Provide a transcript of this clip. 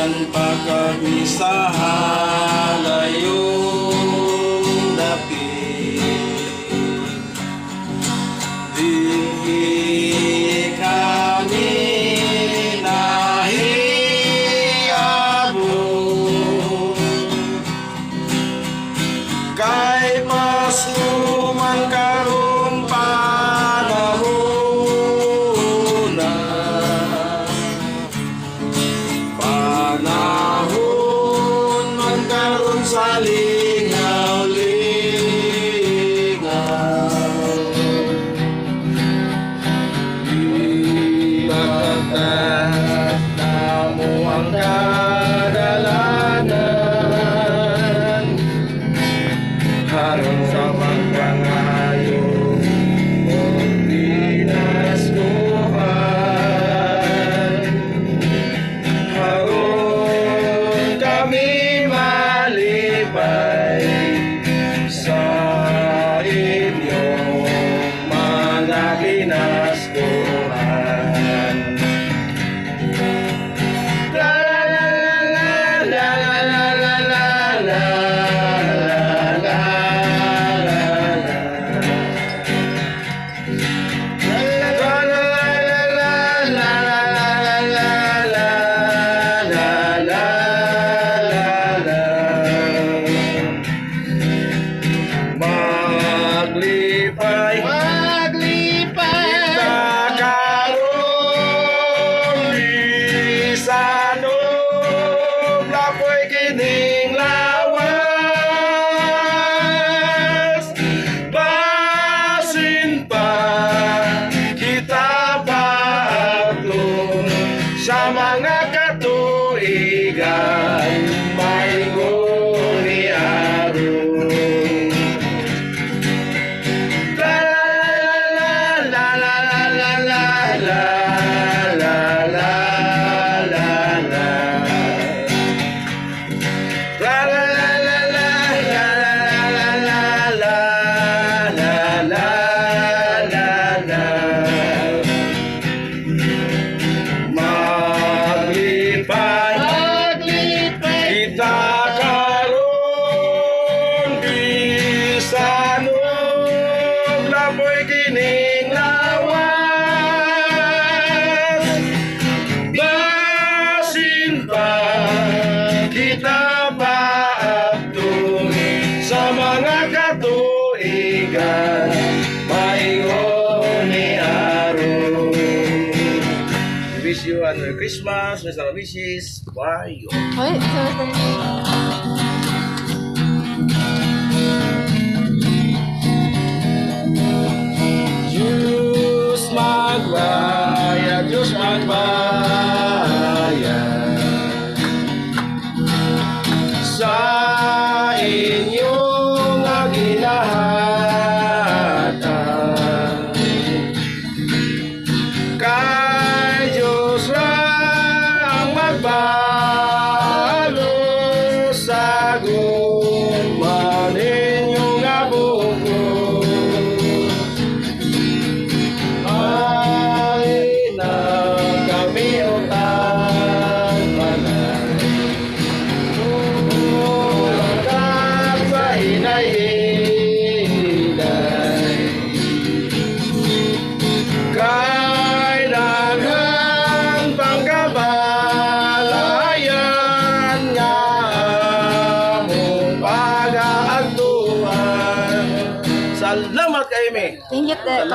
Bisan pa kami sa halayong dapit, dinhi kami nahiabot. Kay Pasko man karon, panahon na. Panahon man karon sa lingaw-lingaw. Ibagtas namo ang kadalanan aron sa magpangayo og pinaskuhan, aron kami malipay sa inyong mga ginaskuhan. La la la la la la la la la la la la la. La la la la la la la la la la la la la. Maglipay. Maglipay. Kita karon bisan og lapoy kining lawas, basin pa kita paabton sa mga katuigan maingon ni aron. La la la la la la la la la la la la. La la la la la la la la la la la la la. Maglipay. Maglipay. Kita karon bisan og lapoy kining lawas, basin pa kita paabton sa mga katuigan maingon ni aron. We wish you a Merry Christmas, Mr. and Mrs. Bye. Ay, sa. Diyos magbaya, Diyos magbaya sa inyong ginahatan. Kay Diyos ra ang magbalo sa gugma ninyong bugkos. Ay na kami utang panay Tulad sa hinay-hinay. Kay daghan pang kabalayan nga among pagaagtuan. Salamat kay me. Thank you, te.